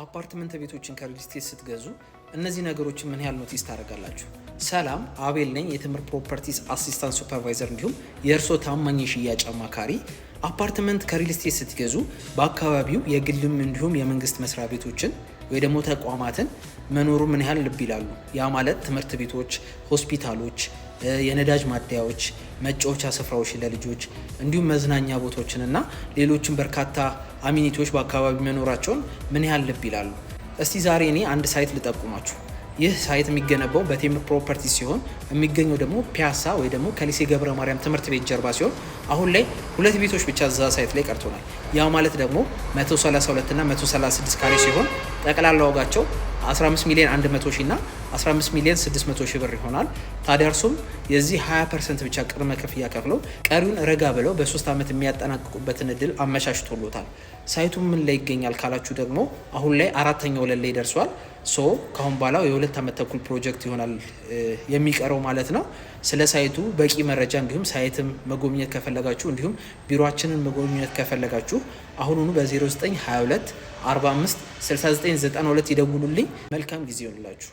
አፓርትመንት ቤቶችን ከሪል ስቴት ስትገዙ እነዚህ ነገሮችን ምን ያህል notice ታደርጋላችሁ? ሰላም፣ አቤል ነኝ፣ የቴምር Properties assistant supervisor እንዲሁም የእርሶ ታማኝ የሽያጭ አማካሪ። አፓርትመንት ከሪል ስቴት ስትገዙ በአካባቢው የግልም እንዲሁም የመንግስት መስሪያ ቤቶችን ወይ ደግሞ ተቋማትን መኖሩ ምን ያህል ልብ ይላሉ? ያ ማለት ትምህርት ቤቶች፣ ሆስፒታሎች፣ የነዳጅ ማደያዎች፣ መጫወቻ ስፍራዎች ለልጆች እንዲሁም መዝናኛ ቦታዎችን እና ሌሎችን በርካታ amenity ዎች በአካባቢ መኖራቸውን ምን ያህል ልብ ይላሉ? እስቲ ዛሬ እኔ አንድ site ልጠቁማችሁ። ይህ site የሚገነባው በቴምር Property ሲሆን የሚገኘው ደግሞ ፒያሳ ወይ ደግሞ ከሊሴ ገብረ ማርያም ትምህርት ቤት ጀርባ ሲሆን አሁን ላይ ሁለት ቤቶች ብቻ እዛ site ላይ ቀርቶናል። ያ ማለት ደግሞ 132 እና 136 ካሬ ሲሆን ጠቅላላ ዋጋቸው 15 ሚሊዮን 100 ሺህ እና 15 ሚሊዮን 600 ሺህ ብር ይሆናል። ታዲያ እርሱም የዚህ 20% ብቻ ቅድመ ክፍያ ከፍለው ቀሪውን ረጋ ብለው በ3 ዓመት የሚያጠናቅቁበትን እድል አመቻችቶሎታል። Site ኡ ምን ላይ ይገኛል ካላችሁ ደግሞ አሁን ላይ አራተኛ ወለል ላይ ደርሷል። So ከአሁን በኋላ የ2 ዓመት ተኩል ፕሮጀክት ይሆናል የሚቀረው ማለት ነው። ስለ site ኡ በቂ መረጃ እንዲሁም site ም መጎብኘት ከፈለጋችሁ እንዲሁም ቢሮአችንን መጎብኘት ከፈለጋችሁ አሁኑኑ በ0922 45 69 92 ይደውሉልኝ። መልካም ጊዜ ይሆንላችሁ።